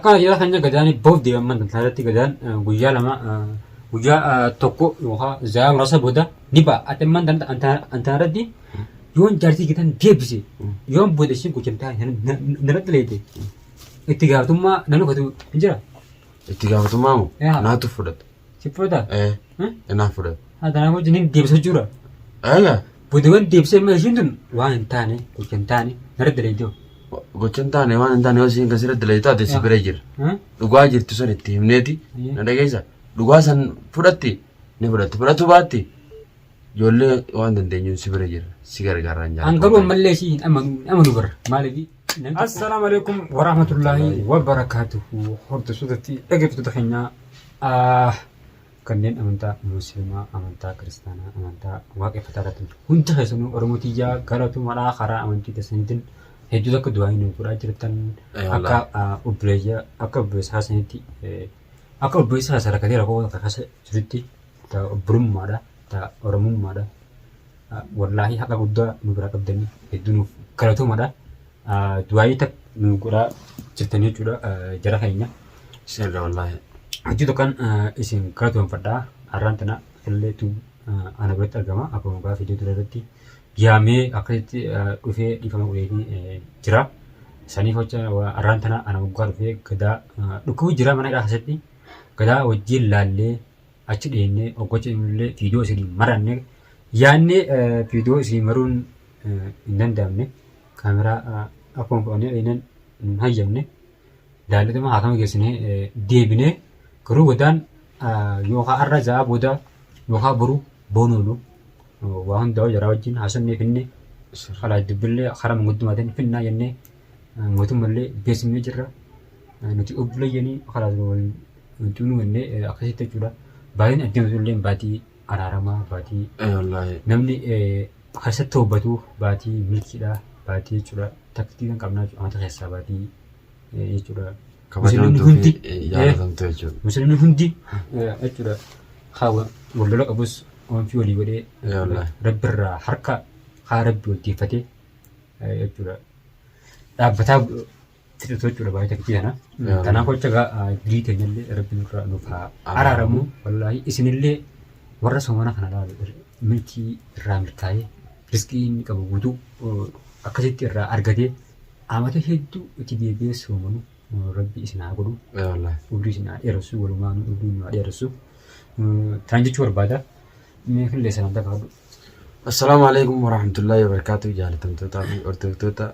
Akkana jedha kan gadaan boof deeman irratti gadaan guyyaa lama guyyaa tokko yookaan za'a muraasa booda ni ba'a. Ati ammaan antana irratti yoon jaartii gitan deebise yoon booda ishiin gocha narratti leete itti gaafatummaa namni fudhatu hin jira. Itti gaafatummaa moo? Yaa. Naatu fudhata. Si fudhata? Eh, naaf fudhata. Kanaaf wajjin hin deebisa jechuudha. Egaa Boodawwan deebisee immoo ishiin tun waan hin taane gocha hin taane narratti leete. Gocha hin taane waan hin taane yoo isiin kasirra dalagde taate si bira jira. Dhugaa jirtu san itti himneeti na dhageessa. Dhugaa san fudhatti ni fudhatti. Fudhatu baatti ijoollee waan dandeenyuun si bira jira. Si gargaarraan jaalladha. An garuu ammallee ishii hin amanu hin amanu bara maaliif. Assalaamu alaikum warahmatullaahi wabarakaatuhu hordoftootatti dhaggeeffattoota keenyaa kanneen amantaa musliimaa, amantaa kiristaanaa, amantaa waaqeffataa irratti hundi keessanuu Oromoo tiyyaa galatumadhaa karaa amantii keessaniitiin hedduu takka du'aa nu godhaa jirtan akka obboleeyya akka obboleessa keessanitti akka obboleessa keessa rakkatee rakkoo takka keessa jirutti ta obbolummaadha ta Oromummaadha wallaahi haqa guddaa nu biraa qabdanii hedduu nuuf galatumadha du'aayii takka nu godhaa jirtan jechuudha jara keenya. Sirra wallaahi. Hojii tokkan isin galatoomfadha. Har'aan tana illeetu ana biratti argama. Akkuma gaafa viidiyoo dura irratti yaamee akkasitti dhufee dhiifama godheefii jira. Saniif hoca har'aan tana ana moggaa dhufee gadaa dhukkubuu jira mana hidhaa keessatti. Gadaa wajjin laallee achi dhiyeennee hoggacha illee viidiyoo isin maranne yaannee viidiyoo isin maruun hin danda'amne. Kaameraa akkuma fudhannee dhiyeennan hin hayyamne. Laalletuma haakama geessinee deebinee garuu godaan yookaan har'a za'a booda yookaan boru boonu oolu waa hundaa'u jaraa wajjin haasofnee finne karaa dubbillee karaa manguddumaatiin finnaa jennee mootummallee beeksifnee jirra. Nuti obboleeyyanii karaa wal xuunuu jennee akkasitti jechuudha. Baatiin addunyaa illee baatii araaramaa baatii namni keessatti toobatu baatii milkiidha baatii jechuudha. Takkitii kan qabnaa jechuudha amata keessaa baatii jechuudha. Musliimni Kabajamtuu hundi fi jaalatamtuu jechuudha. Musliimni hundi jechuudha haa wal lola qabus oomfii walii godhee Wallaahi. rabbirraa harka haa rabbi wal deeffatee jechuudha dhaabbataa fixatu jechuudha baay'ee takkitii kana. Kanaaf jecha egaa dilii teenyallee rabbi nurraa nuuf haa araaramu. Wallaahi isinillee warra soomana kana laalu milkii irraa milkaa'ee riskii inni qabu guutuu akkasitti irraa argatee Amata hedduu itti deebi'ee soomanu rabbi isin haa godhu. Ee wallaahi. Umrii isin haa dheeressu walumaanuu umrii nu haa dheeressu. Tan jechuu barbaada. Mee killee sagantaa kaafadhu. Assalaamu alaikum warahmatullahi wabarakatuh jaalatamtootaa fi hordoftoota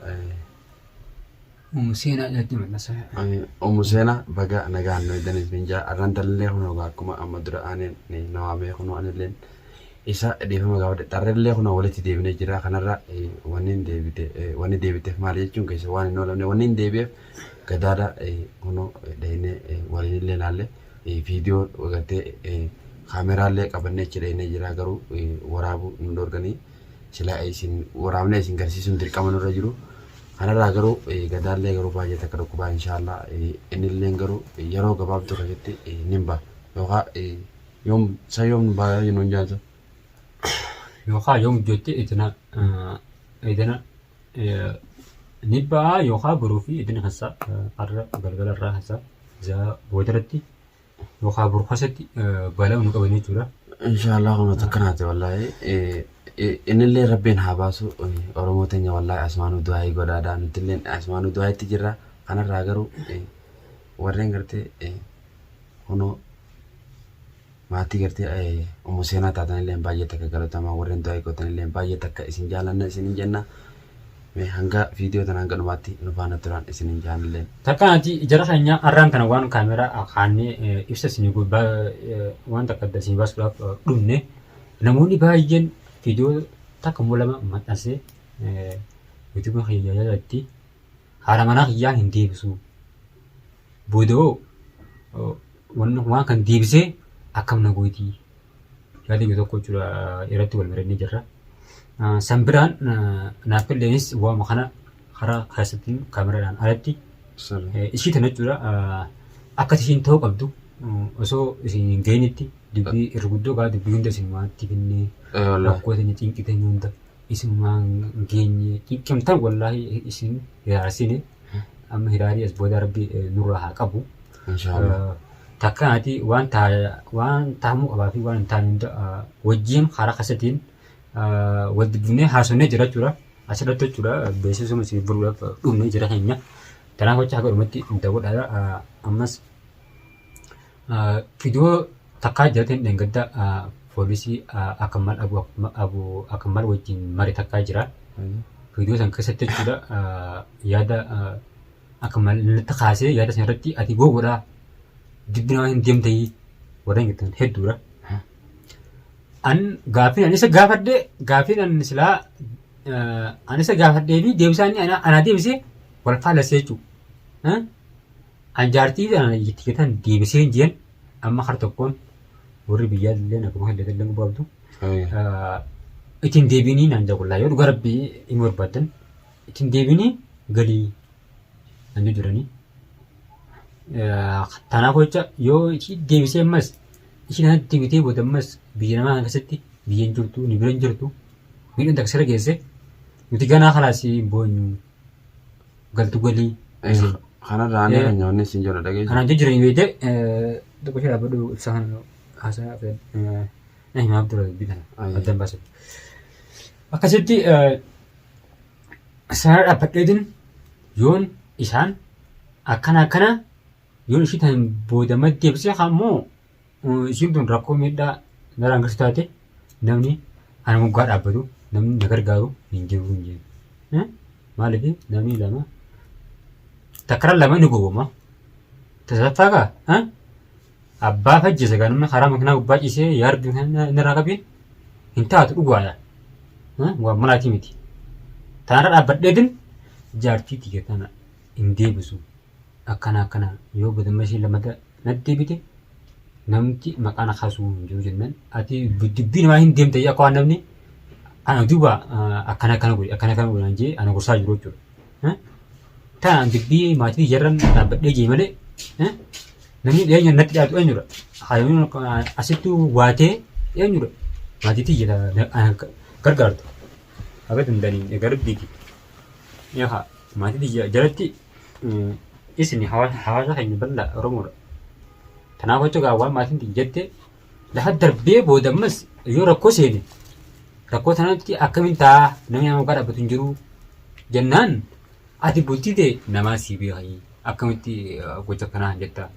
Umu seenaa jedhatti maxxansa. Umu Seenaa baga nagaan nu eegdaniif niin jaa arraan tanallee kunoo akkuma amma dura aaneen na waamee kunoo anilleen Isa dhiifama gaafadhe xarrellee kunoo walitti deebinee jira kanarra wanni hin deebite wanni deebiteef maali jechuun keessa waan hin oolamne wanni hin deebi'eef gadaadha kunoo dhahinee waliinillee laalle viidiyoo gartee kaameraallee qabannee achi dhahinee jira garuu waraabuu nu dhorganii silaa isin waraabnee isin garsiisuun dirqama nurra jiru kanarraa garuu gadaallee garuu baay'ee takka dhukkubaa inshaallah innilleen garuu yeroo gabaabduu keessatti nin ba'a yookaan Yoom isa yoom baay'ee jennuun jaansa. Yookaan yoom jettee idina idina ni ba'a yookaan boruu fi idina keessa har'a galgala irraa keessa isaa boodarratti yookaan boru keessatti balaa nu qaban jechuudha. Inshaallah kun akkanaati wallaahi. Innillee rabbiin haa baasu Oromoo teenya wallaahi asumaanuu du'aayii godhaadha nutillee asumaanuu du'aayitti jirra kanarraa garuu warreen gartee kunoo maatii gartee ummu seenaa taatanillee baay'ee takka galatamaa warreen du'aa gootanillee baay'ee takka isin jaalanna isinin jenna. Mee hanga viidiyoo tana hanga dhumaatti nu faana turaan isinin jaalallee. Takka ati jara keenya har'aan tana waan kaameraa kaannee ibsa isinii waan takka adda isinii baasuudhaaf dhumne namoonni baay'een viidiyoo takka immoo lama maxxansee yuutuubii kiyya jalatti haadha manaa kiyyaa hin deebisu. Booda hoo waan kan deebisee akkam na gooti yaada jiru tokko jechuudha irratti wal mari'annee jirra. San biraan naaf qilleenis waama kana karaa keessattiin kaameraadhaan alatti ishii tana jechuudha akka ishiin ta'uu qabdu osoo isin hin ga'initti dubbii irra guddoo gaa dubbii hunda isin waanti finnee rakkoo teenya cinqii teenya hunda isin waan geenye cinqimtan wallaahi isin yaarsine. Amma hiraarii as booda rabbi nurraa haa qabu. Inshaallah. Takka ati waan waan tahamuu qabaa fi waan hin taane hunda wajjin karaa kasatiin wal dubbifnee haasofnee jira jechuudha. Asirratti jechuudha beeksisuma isin godhuudhaaf dhumnee jira keenya. Kanaaf jecha haga dhumatti daawwadhaadha. Ammas fidoo takkaa jirateen dheengadda poolisii Akmal Abu Akmal wajjin mare takkaa jira. Viidiyoo san keessatti jechuudha yaada Akmal natti kaasee yaada san irratti ati gowwadha dubbi namaa hin deemtayii warreen jettan hedduudha. An gaaffiin an isa gaafadhe gaaffiin an silaa an isa gaafadhee fi deebisaan inni anaa deebisee wal faallessee jechuudha. An jaartii tana itti getan deebisee hin jeen amma kar tokkoon warri biyyaa illeen akkuma kan illee gubbaa qabdu. Ittiin deebiinii naan jedhu yoo dhugaa rabbii himuu barbaaddan ittiin deebiinii galii naan jedhu jiranii. Tanaaf jecha yoo ishii deebisee ammas ishii kanatti deebitee booda ammas biyya namaa kana keessatti biyya hin jirtu ni bira hin jirtu miidhaan takka sirra geesse nuti ganaa kalaas hin boonyu. Galtu galii. Kanarraa ani kan nyaanni isin jedhu dhageessu. Kanaan jijjiiranii beekte tokko ishee dhaabbadhu ibsaa kana haasaa na himaaf dura dubbii kana addaan baase. Akkasitti sana dhaabbadheetiin yoon isaan akkana akkana yoon ishii tan booda maddee ibsee ammoo Isiin tun rakkoo miidhaa narraan geessu taate namni ana moggaa dhaabbatu namni na gargaaru hin jiru hin jeen. Maaliif namni lama takkara lama ni gowwoma. Tasaffaa kaa abbaa fajjise gaa namni karaa makinaa gubbaa ciisee yaa rabbi narraa qabiin hin taatu dhugaadha. Waan malaatii miti. Tanarra dhaabbadheetin jaartii tiyya tana hin deebisu. Akkana akkana yoo godamma isheen lamata natti deebite namti maqaa na kaasuu hin jiru jennaan ati dubbii namaa hin deemte akka waan namni ana duuba akkana akkana godhi akkana akkana godhi naan jee ana gorsaa jiru jechuudha. Tanaan dubbii maatii jarran dhaabbadhee jee malee namni dhiyeenya natti dhiyaatu eenyudha? Haayyoon asitti waatee eenyudha? Maatii tiyya ana gargaartu. Haga danda'aniin egaa rabbiiti. Yaa maatii tiyya jalatti isin hawaasa keenya bal'aa Oromoodha. Kanaaf jecha gaa waan maatiin tiyya jette lafa darbee booda ammas yoo rakkoo seene rakkoo sanatti akkamiin ta'a namni nama dhugaa dhaabbatu hin jiru jennaan ati bultii tee namaa sii beekanii akkamitti gocha akkanaa jetta.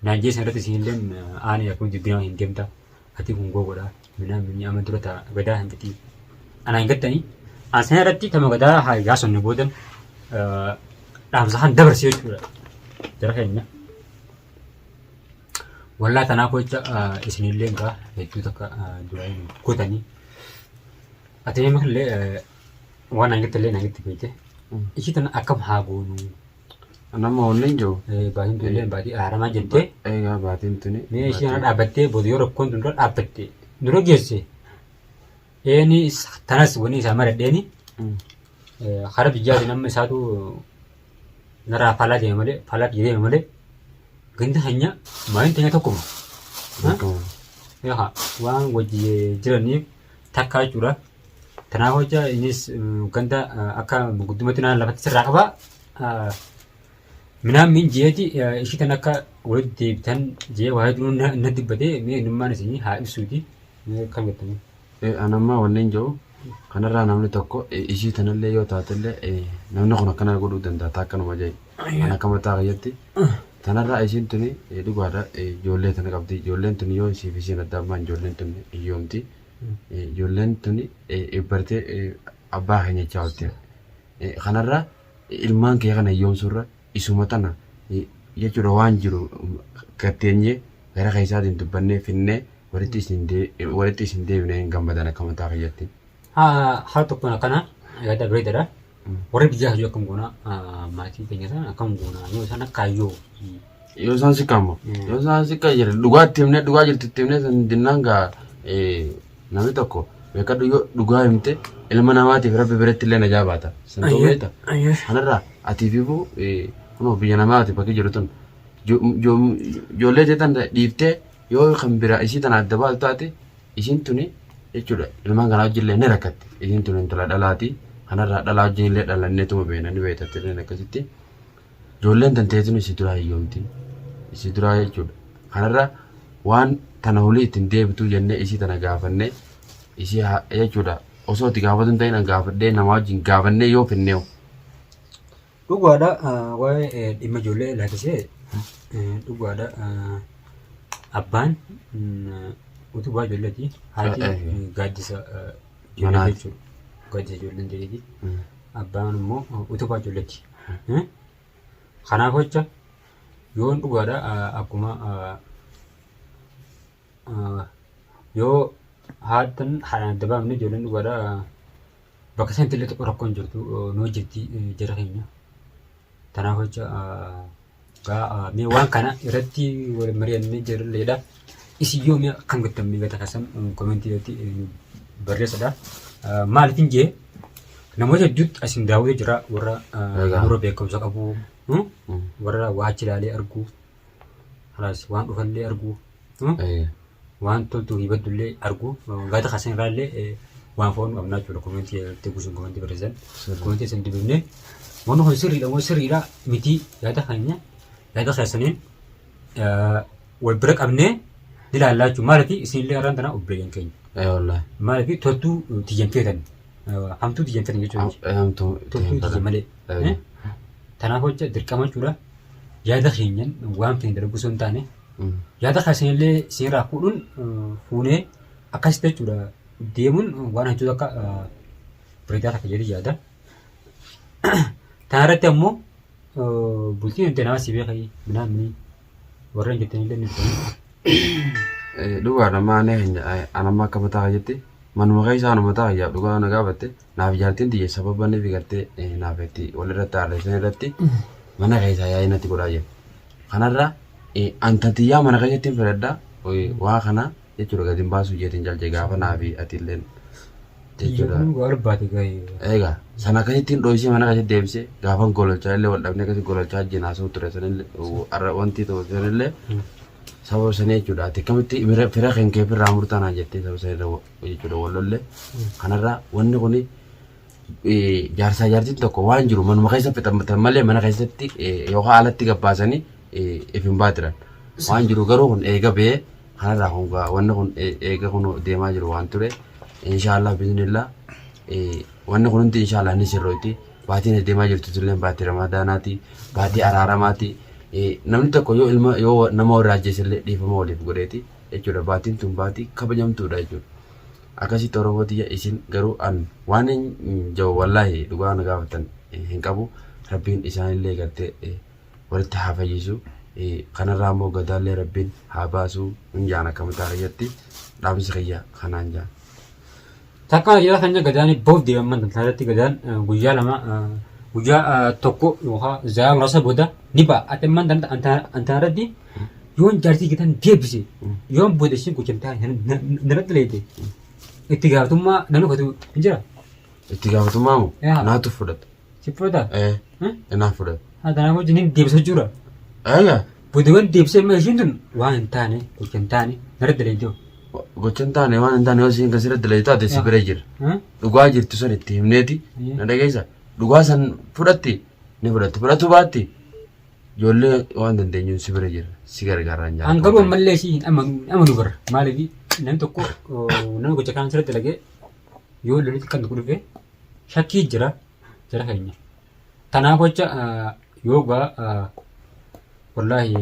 Naan jee sanarratti isinilleen aanee akkamitti dubbii nama hin deemta. Ati kun gowwadha minaa minii ama dura taa gadaa hin fixii anaa hin gattanii an sana irratti tama gadaa haa yaasonne boodan dhaamsa kan dabarse jechuudha jara keenya. Wallaa tanaaf jecha isinillee gaa hedduu takka du'aa hin gootanii. Ati nama illee waan naan jette illee naan jette beekte. Ishii tana akkam haa goonuu? Nama wanni hin jiru. Baatiin tun illee baatii araaramaa jettee. Egaa baatiin tuni. Mee ishee kana dhaabbattee booda yoo rakkoon tun dura dhaabbatte dura geesse. Eeni tanas wanni isaa maradheeni kara biyyaatiin amma isaatu narraa faalaa deema malee faalaa kiyya deema malee ganda keenya maatiin teenya tokkuma. Yaa waan wajji jiraniif takkaa jechuudha. Kanaaf jecha innis ganda akka guddumatti naan lafatti sirraa qaba. Minaan min jeeti ishii tan akka walitti deebitan jee waa hedduu na dubbate mee innummaan isinii haa ibsuuti. Mee akkam jettanii? An amma wanni hin jiru kanarraa namni tokko ishii tanallee yoo taatellee namni kun akkana godhuu danda'a taa akkanuma jee an akka mataa kiyyatti tanarraa ishiin tuni dhugaadha ijoollee tana qabdi ijoolleen tuni yoo isiif isiin adda abbaan ijoolleen tuni hiyyoomti Ijoolleen tuni bartee abbaa keenya jechaa oolte. Kanarra ilmaan kee kana hiyyoomsuurra isuma tana jechuudha waan jiru gatteenyee gara keessaatiin dubbannee finnee walitti isin walitti isin deebinee hin gammadan akka mataa kiyyatti. Haa tokkoon akkana yaada bareedaadha. Warri biyyaa hojii akkam goona maatii keenya sana akkam goona yoo isaan akka kaayyoo. Yoo isaan siqaa immoo yoo isaan siqaa jira dhugaa itti himnee dhugaa jirtu itti himnee san dinnaan gaa namni tokko beekadhu yoo dhugaa himte ilma namaatiif rabbi biratti illee najaa baata. San ta'uu beekta. Kanarraa atii fi buu kunoo biyya namaati bakki jiru tun ijoollee tee tan dhiiftee yoo kan biraa isii tana adda baatu taate Isiin tuni jechuudha ilmaan kanaa wajjillee ni rakkatti. Isiin tuni intala dhalaati. Kanarraa dhalaa wajjin illee dhalanneetuma beekna ni beekta illee akkasitti. Ijoolleen tanteetiin isii duraa hiyyoomti. Isii duraa jechuudha. Kanarra waan tana hulii ittiin deebituu jennee isii tana gaafannee isii jechuudha. Osoo itti gaafatu hin ta'in an gaafadhee namaa wajjin gaafannee yoo finneewu. Dhugaadha waa'ee dhimma ijoollee ilaalchisee dhugaadha abbaan utubaa ijoolleeti haati gaaddisa ijoollee Manaati. jechuudha. Gaaddisa ijoolleen jedheeti. Abbaan immoo utubaa ijoolleeti. Kanaaf jecha yoon dhugaadha akkuma yoo haadhan haadhaan adda baafne ijoolleen dhugaadha bakka sanatti illee tokko rakkoon jirtu nu hojjetti jara keenya. Kanaaf jecha mee waan kana irratti wal mari'annee jirulleedha. Isin yoo mee akkam jettan mee gata keessan komentii irratti barreessadha. Maaliifin jee namoota hedduutti asin daawwatee jira warra nurra beekumsa qabu warra waa achi ilaalee argu Kalaas waan dhufallee arguu waan toltuu fi baddullee arguu gaata keessan irraallee waan foon qabnaa jechuudha komentii irratti guutuun komentii barreessan komentii isin dubbifne wanni kun sirriidha moo sirriidha miti yaada keenya yaada keessaniin wal bira qabnee ni ilaallaa jechuudha maaliif isinillee har'aan tana obboleeyyan keenya maaliif toltuu tiyyan feetan hamtuu tiyyan feetan jechuudha Hamtuu toltuu tiyya malee tanaaf hojja dirqama jechuudha yaada keenyan waan feene dalaguu osoo hin taane yaada keessanillee isinirraa fuudhuun fuunee akkasitti jechuudha deemuun waan hedduu akka bareedaa takka jedhee yaada. Kana irratti ammoo bultiin hin nama si beekai minaan minii warreen jettanillee ni dhufanii. Dhugaadha maanee anamma akka mataa kiyyaatti manuma keessaa anuma mataa kiyyaaf dhugaa na gaafatte Naaf jaartiin tiyya sababa inni fi gartee naaf itti walirratti aarreessan irratti mana keessaa yaa'ii natti godhaa jiru. Kanarra anta tiyyaa mana keessatti hin fedhadha waa kana jechuudha gadi hin baasuu jeetiin jalje gaafa naa fi ati illeen jechuudha. Egaa sana akkasitti hin dhoysee mana keessatti deebisee gaafan gololchaa illee wal dhabnee akkasii gololchaa wajjin haasa'u ture sanillee wanti ta'u sanillee sababa sanii jechuudha. Ati akkamitti fira kan kee firraa murtaa naan jettee sababa sanirra jechuudha wal lolle. Kanarraa wanni kuni jaarsaa jaartiin tokko waan jiru manuma keessa fixamatan malee mana keessatti yookaan alatti gabbaasanii if hin baatiran. Waan jiru garuu kun eega ba'ee kanarraa kun wanni kun eega kun deemaa jiru waan ture. Inshaallah biiznillah wanni kun hundi inshaallah ni sirrooyti. Baatiin deemaa jirtu illee baatii ramadaanaati baatii araaramaati. Namni tokko yoo ilma yoo nama warra ajjeese illee dhiifama waliif godheeti. Jechuudha baatiin tun baatii kabajamtuudha jechuudha. Akkasitti Oromoo tiyya isin garuu an waan hin jawu wallaahi dhugaa na gaafatan hin qabu rabbiin isaanillee gartee walitti haa fayyisu kanarraa immoo gadaallee rabbiin haa baasu hin jaan akka mataa kiyyatti dhaamsi kiyya kanaan jaan. Takka yeroo keenya gadaan boof deeman irratti gadaan guyyaa lama guyyaa tokko yookaan za'a muraasa booda ni ba'a. Ati ammaan antana irratti yoon jaartii gitan deebise yoon booda isheen gochan taa'e narratti leete itti gaafatummaa namni fudhatu hin jira. Itti gaafatummaa moo Yaa. naatu fudhata. Si fudhata? Eh, naaf fudhata. Haa kanaaf wajjin hin deebisa jechuudha. Egaa Booda waan deebisee amma ishiin tun waan hin taane gocha hin taane narratti daleeddoo. Gocha hin taane waan hin taane yoo isiin kan sirratti daleedu taate si bira jira. Dhugaa jirtu san itti himneeti na dhageessa. Dhugaa san fudhatti ni fudhatti fudhatu baatti ijoollee waan dandeenyuun si bira jira si gargaarraan jaalladha. An garuu ammallee ishii hin amanu hin amanu bara maaliif namni tokko nama gocha kaan sirratti dalagee yoo lolitti kan tokko dhufe shakkii jira jara keenya. Tanaaf jecha yoo gaa wallaahi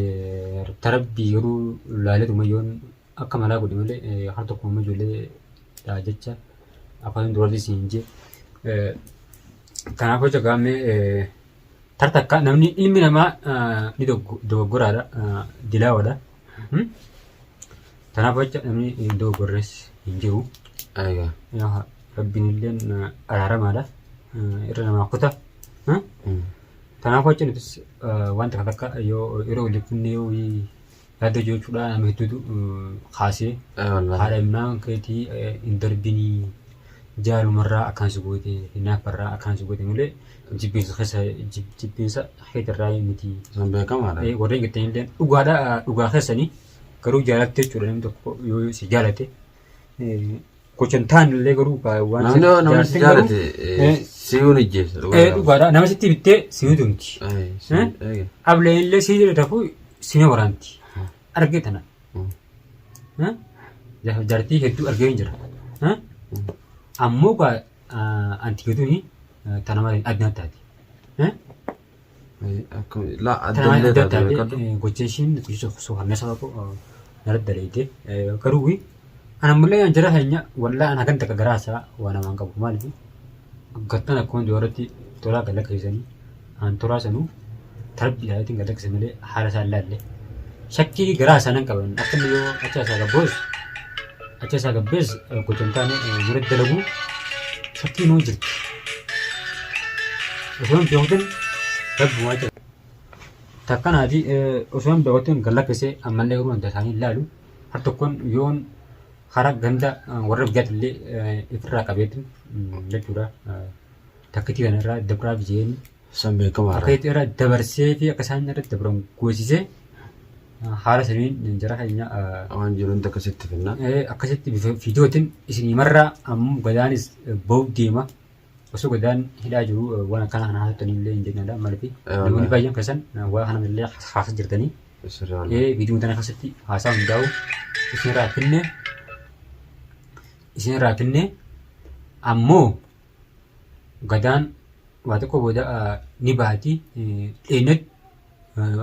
tarabbii garuu laaletuma yoon akka malaa godhe malee har tokko amma ijoollee dhaa jecha afaan duratti siin jee. Kanaaf jecha gaammee tar takka namni ilmi namaa ni dogoggoraadha dilaawadha. Kanaaf jecha namni hin dogoggorres hin jiru. Rabbiin illeen araaramaadha. Irra namaa kuta. Kanaaf jecha nutis waan takka takka yoo yeroo waliif finnee yoo yaada jechuudha nama hedduutu kaasee haadha ilmaan keetii hin darbinii jaalumarraa akkaan si goote hinaaffarraa akkaan si goote malee jibbiinsa keessa jibbiinsa keetirraa miti. Sun beekamaadha. Warreen jettanillee dhugaadha dhugaa keessanii garuu jaalatte jechuudha namni tokko yoo si jaalate gocha hin taane illee garuu waan Namni yoo namni si jaartiin garuu jaalate Siyuun ijjeessa. Dhugaadha nama sitti bittee si tumti. Ableen illee si jedhe tafuu si waraanti. Argee tana. Jaartii hedduu argee hin jira. Ammoo gaa anti gatuuni tana malee addaan taati. Laa Tana malee addallee addaan taate taate beekadhu. gocha ishiin gocha suukanneessa tokko narratti daleeyte. Garuu ana mullee an jara keenya wallaa an hagan takka garaa isaa waa namaan qabu maaliif gattan akkuma dubarratti tolaa gad lakkisanii an tolaa sanuu tarbii isaaniitiin gad lakkise malee haala isaa hin laalle. Shakkii garaa isaa nan qaban akka inni yoo acha isaa gabboos acha isaa gabbees gocha hin taane nurratti dalaguu shakkii nuu jirti. Osoo hin beekutin rabbi waa Takkanaati osoo hin beekutin gad lakkise ammallee garuu wanta isaanii hin laalu. Har tokkoon yoon hara ganda warra biyyaatti illee ifirraa qabeetu jechuudha. Takkitii kana irraa dabraaf jeen San beekamaadha. takkitii irra dabarsee fi akka isaan irratti dabran goosisee haala saniin jara keenya Waan jiru hunda akkasitti finna. akkasitti bifa viidiyootiin isinii marraa ammoo gadaanis bahuuf deema. Osoo gadaan hidhaa jiru waan akkana kana haasoftan illee hin jennadha maaliif namoonni baay'een keessan waan kana illee haasaa jirtanii. Sirrii wallahi. Viidiyoo tana keessatti haasaa hundaa'u isinirraa finne isinirraa finne ammoo gadaan waa tokko booda ni baati dheenyatti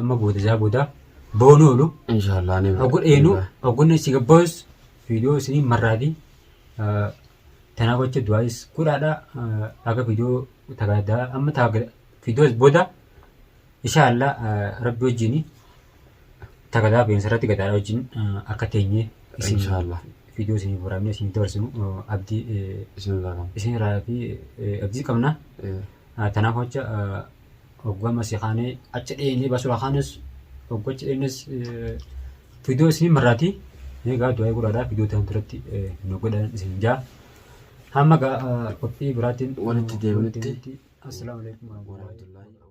amma booda isaa booda boonu oolu Inshallah ni oggu dheenu oggunni si gabboos viidiyoo isinii marraati tanaaf jecha du'aayis godhaadha akka viidiyoo tagaadaa amma viidiyoo booda Inshaa Allah rabbi wajjin tagadaa beensa irratti gadaadha wajjin akka teenyee isin Inshaa Allah. viidiyoo isin waraabnee isin dabarsinu abdii Isin irraa qabna. isin irraa fi abdii qabna. Tanaaf jecha oggaa masii kaanee achi dheenyee basuudha kaanes oggaa achi dheenyes viidiyoo isin marraati. Egaa du'aa godhaadha viidiyoo tan duratti nu godhan isin jaa. Hamma gaa qophii biraatiin Walitti deebinutti. Assalaamu alaikum warahmatullahi Warahmatullahi.